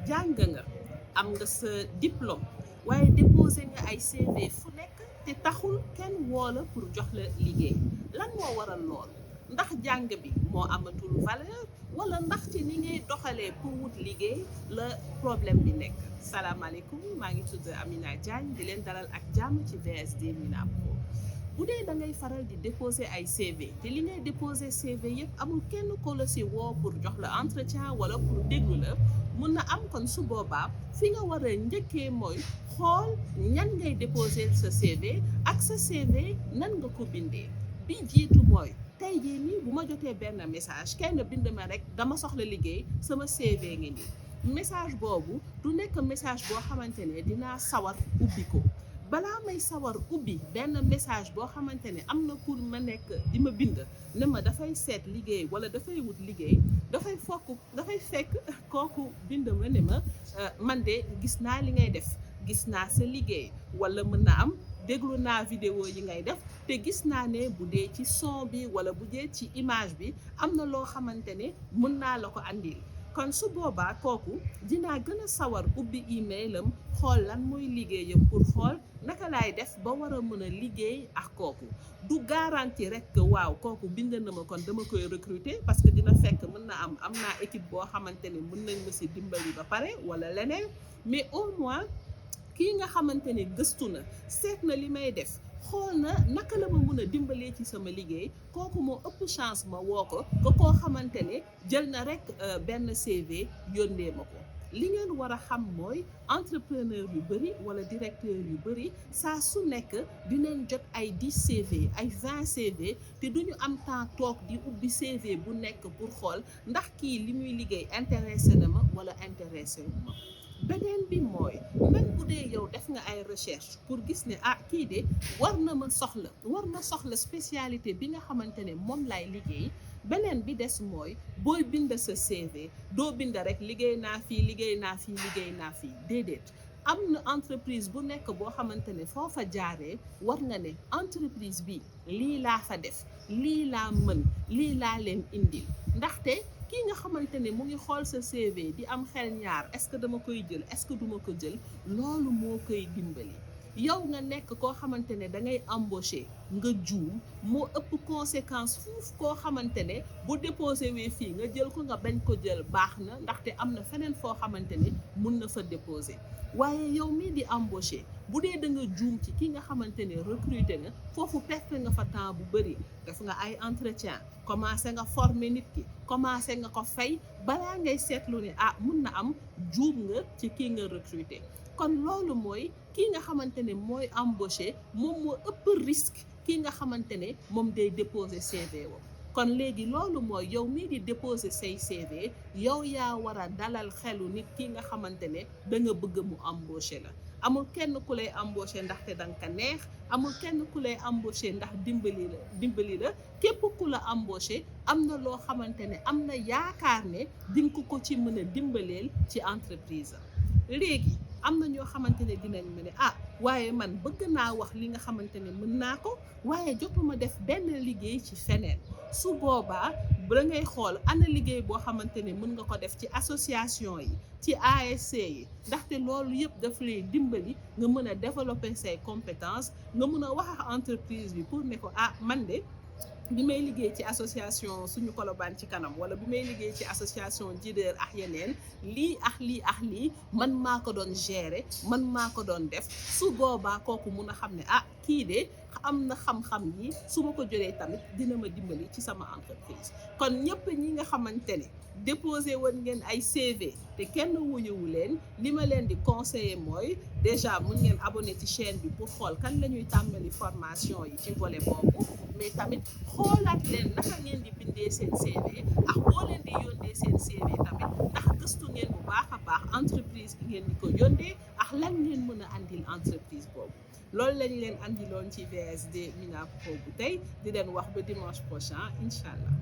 jàng nga am nga sa diplôme waaye déposé nga ay CV fu nekk te taxul kenn woo la pour jox la liggéey lan moo waral lool ndax jàng bi moo amatul valeur wala ndax ci ni ngay doxalee pour wut liggéey la problème bi nekk. Salaamaaleykum maa ngi tudd Amina Diagne di leen dalal ak jàmm ci VSD MinaPro. bu dee da ngay faral di déposer ay CV te li ngay déposer CV yëpp amul kenn ko la si woo pour jox la entretien wala pour déglu la mun na am kon su boobaa fi nga war a njëkkee mooy xool ñan ngay déposer sa CV ak sa CV nan nga ko bindee bi jiitu mooy tey jii nii bu ma jotee benn message kenn bind ma rek dama soxla liggéey sama CV ngi nii message boobu du nekk message boo xamante ne dinaa sawar ubbi ko. balaa may sawar ubbi benn message boo xamante ne am na pour ma nekk di ma bind ne ma dafay seet liggéey wala dafay wut liggéey dafay fekk kooku bind ma ne ma man de gis naa li ngay def gis naa sa liggéey wala mën na am déglu naa vidéo yi ngay def te gis naa ne bu dee ci son bi wala bu dee ci image bi am na loo xamante ne mën naa la ko andil. kon su boobaa kooku dinaa gën a sawar ubbi email am xool lan mooy liggéeyam pour xool naka laay def ba war a mën a liggéey ak kooku du garanti rek que waaw kooku bind na ma kon dama koy recruter parce que dina fekk mën na am naa équipe boo xamante ne mën nañ ma si dimbali ba pare wala leneen mais au moins kii nga xamante ne gëstu na seet na li may def xool na naka la ma mën a dimbalee ci sama liggéey kooku moo ëpp chance ma woo ko koo xamante ne jël na rek benn CV yónnee ma ko. li ngeen war a xam mooy entrepreneur yu bëri wala directeur yu bëri saa su nekk dinañ jot ay 10 CV ay 20 CV te duñu am temps toog di ubbi CV bu nekk pour xool ndax kii li muy liggéey intéressé na ma wala intéressé wu ma. beneen bi mooy même bu dee yow def nga ay recherche pour gis ne kii de war na soxla spécialité bi nga xamante ne moom laay liggéey beneen bi des mooy booy bind sa CV doo bind rek liggéey naa fii déedéet am na entreprise bu nekk boo xamante ne foo fa jaaree war nga ne entreprise bi lii laa fa def lii laa mën lii laa leen indil ndaxte kii nga xamante ne mu ngi xool sa CV di am xel ñaar est-ce que dama koy jël est-ce que duma ko jël loolu moo koy dimbali yow nga nekk koo xamante ne da ngay embaucher nga juum moo ëpp conséquence fuuf koo xamante ne bu déposé wee fii nga jël ko nga bañ ko jël baax na ndaxte am na feneen foo xamante ne mun na fa déposé waaye yow mii di embaucher bu dee da nga juum ci ki nga xamante ne recruter nga foofu perte nga fa temps bu bëri def nga ay entretien commencé nga former nit ki commencé nga ko fay balaa ngay seetlu ne mun na am juum nga ci kii nga recruter kon loolu mooy kii nga xamante ne mooy embauché moom moo ëpp risque kii nga xamante ne moom day déposer CV wam kon léegi loolu mooy yow mii di déposer say CV yow yaa war a dalal xelu nit ki nga xamante ne da nga bëgg mu embauché la amul kenn ku lay embauché ndaxte da nga ko neex amul kenn ku lay embauché ndax dimbali la képp ku la embauché am na loo xamante ne am na yaakaar ne dinga ko ci mën a dimbaleel ci entreprise am léegi am na ñoo xamante ne dinañ ma ne waaye man bëgg naa wax li nga xamante ne mën naa ko waaye jotuma def benn liggéey ci feneen su boobaa da ngay xool ana liggéey boo xamante ne mën nga ko def ci association yi ci ASC yi ndaxte loolu yëpp daf lay dimbali nga mën a développer say compétences nga mën a wax ak entreprise bi pour ne ko man de bi may liggéey ci association suñu Colobane ci kanam wala bi may liggéey ci association Jider ak yeneen lii ak lii man maa ko doon gérer man maa ko doon def su boobaa kooku mun a xam ne kii de am na xam-xam yi su ma ko jëlee tamit dina ma dimbali ci sama entreprise kon ñëpp ñi nga xamante ne déposé woon ngeen ay CV te kenn wuñuwu leen li ma leen di conseiller mooy déjà mun ngeen abonné ci chaîne bi pour xool kan la ñuy tàmbali formation yi ci volet boobu mais tamit xoolaat leen naka ngeen di bindee seen CV ak boo leen di yónnee seen CV tamit ndax gëstu ngeen bu baax a baax entreprise bi ngeen di ko yónnee ak lan ngeen mën a andil entreprise boobu loolu lañ leen andiloon ci VSD MinaPro bu tey di leen wax ba dimanche prochain incha allah.